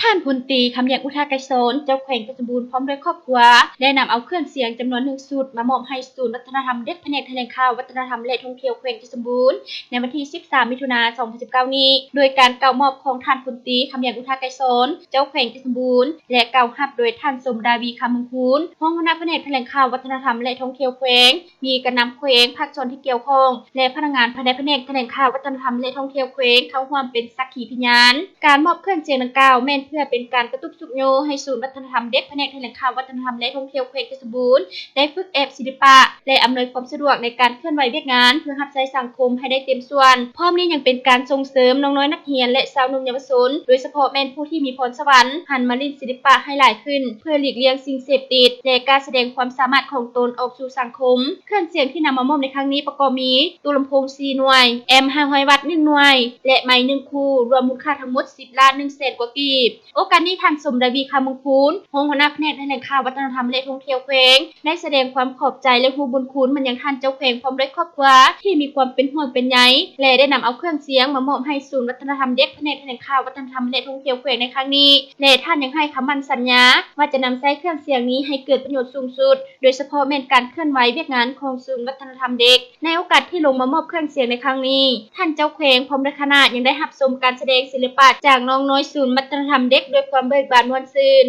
ທ່ານ ພົນຕີ ຄຳແຍງ ອຸທະໄກສອນ ເຈົ້າແຂວງໄຊສົມບູນ ພ້ອມດ້ວຍຄອບຄົວ ໄດ້ນຳເອົາເຄື່ອງສຽງຈຳນວນໜຶ່ງຊຸດ ມາມອບໃຫ້ສູນວັດທະນະທຳເດັກ ພະແນກຖະແຫຼງຂ່າວ ວັດທະນະທຳ ແລະ ທ່ອງທ່ຽວແຂວງໄຊສົມບູນ ໃນວັນທີສິບສາມ ມິຖຸນາ ສອງພັນສິບເກົ້ານີ້ ໂດຍການກ່າວມອບຂອງທ່ານ ພົນຕີ ຄຳແຍງ ອຸທະໄກສອນ ເຈົ້າແຂວງໄຊສົມບູນ ແລະ ກ່າວຮັບໂດຍທ່ານ ສົມດາວີ ຄຳມຸງຄູນ ຮອງຫົວໜ້າພະແນກຖະແຫຼງຂ່າວ ວັດທະນະທຳ ແລະ ທ່ອງທ່ຽວແຂວງ, ມີການນຳແຂວງ, ພາກສ່ວນທີ່ກ່ຽວຂ້ອງ ແລະ ພະນັກງານພາຍໃນພະແນກຖະແຫຼງຂ່າວ ວັດທະນະທຳ ແລະ ທ່ອງທ່ຽວແຂວງ ເຂົ້າຮ່ວມເປັນສັກຂີພະຍານ. ການມອບເຄື່ອງສຽງດັ່ງກ່າວ ແມ່ນເພື່ອເປັນການກະຕຸກຊຸກຍູ້ໃຫ້ສູນວັດທະນະທຳເດັກ ພະແນກຖະແຫຼງຂ່າວ ວັດທະນະທຳ ແລະ ທ່ອງທ່ຽວແຂວງໄຊສົມບູນ ໄດ້ຝຶກແອບສິລະປະ ແລະ ອຳນວຍຄວາມສະດວກໃນການເຄື່ອນໄຫວວຽກງານ ເພື່ອຮັບໃຊ້ສັງຄົມໃຫ້ໄດ້ເຕັມສ່ວນ. ພ້ອມນີ້ຍັງເປັນການສົ່ງເສີມນ້ອງໆນັກຮຽນ ແລະ ຊາວໜຸ່ມເຍົາວະຊົນ ໂດຍສະເພາະແມ່ນຜູ້ທີ່ມີພອນສະຫວັນ ຫັນມາຫຼິ້ນສິລະປະໃຫ້ຫຼາຍຂຶ້ນ ເພື່ອຫຼີກລ່ຽງສິ່ງເສບຕິດ ແລະ ກ້າສະແດງຄວາມສາມາດຂອງຕົນອອກສູ່ສັງຄົມ. ເຄື່ອງສຽງທີ່ນຳມາມອບໃນຄັ້ງນີ້ປະກອບມີ ຕູ້ລຳໂພງສີ່ໜ່ວຍ, ແອມຫ້າຮ້ອຍວັດໜຶ່ງໜ່ວຍ ແລະ ໄມໜຶ່ງຄູ່ ລວມມູນຄ່າທັງໝົດສິບລ້ານໜຶ່ງແສນກວ່າກີບ. ໂອກາດນີ້ ທ່ານ ສົມດາວີ ຄຳມຸງຄູນ ຮອງຫົວໜ້າພະແນກຖະແຫຼງຂ່າວ ວັດທະນະທຳ ແລະ ທ່ອງທ່ຽວແຂວງ ໄດ້ສະແດງຄວາມຂອບໃຈ ແລະ ຮູ້ບຸນຄຸນມາຍັງທ່ານເຈົ້າແຂວງ ພ້ອມດ້ວຍຄອບຄົວ ທີ່ມີຄວາມເປັນຫ່ວງເປັນໃຍ ແລະ ໄດ້ນຳເອົາເຄື່ອງສຽງມາມອບໃຫ້ສູນວັດທະນະທຳເດັກ ພະແນກຖະແຫຼງຂ່າວ ວັດທະນະທຳ ແລະ ທ່ອງທ່ຽວແຂວງໃນຄັ້ງນີ້ ແລະ ທ່ານຍັງໃຫ້ຄຳໝັ້ນສັນຍາວ່າຈະນຳໃຊ້ເຄື່ອງສຽງນີ້ໃຫ້ເກີດປະໂຫຍດສູງສຸດ ໂດຍສະເພາະແມ່ນການເຄື່ອນໄຫວວຽກງານຂອງສູນວັດທະນະທຳເດັກ. ໃນໂອກາດທີ່ລົງມາມອບເຄື່ອງສຽງໃນຄັ້ງນີ້ ທ່ານເຈົ້າແຂວງ ພ້ອມດ້ວຍຄະນະ ຍັງໄດ້ຮັບຊົມການສະແດງສິລະປະຈາກນ້ອງນ້ອຍສູນວັດທະນະທຳເດັກດ້ວຍຄວາມເບີກບານມ່ວນຊື່ນ.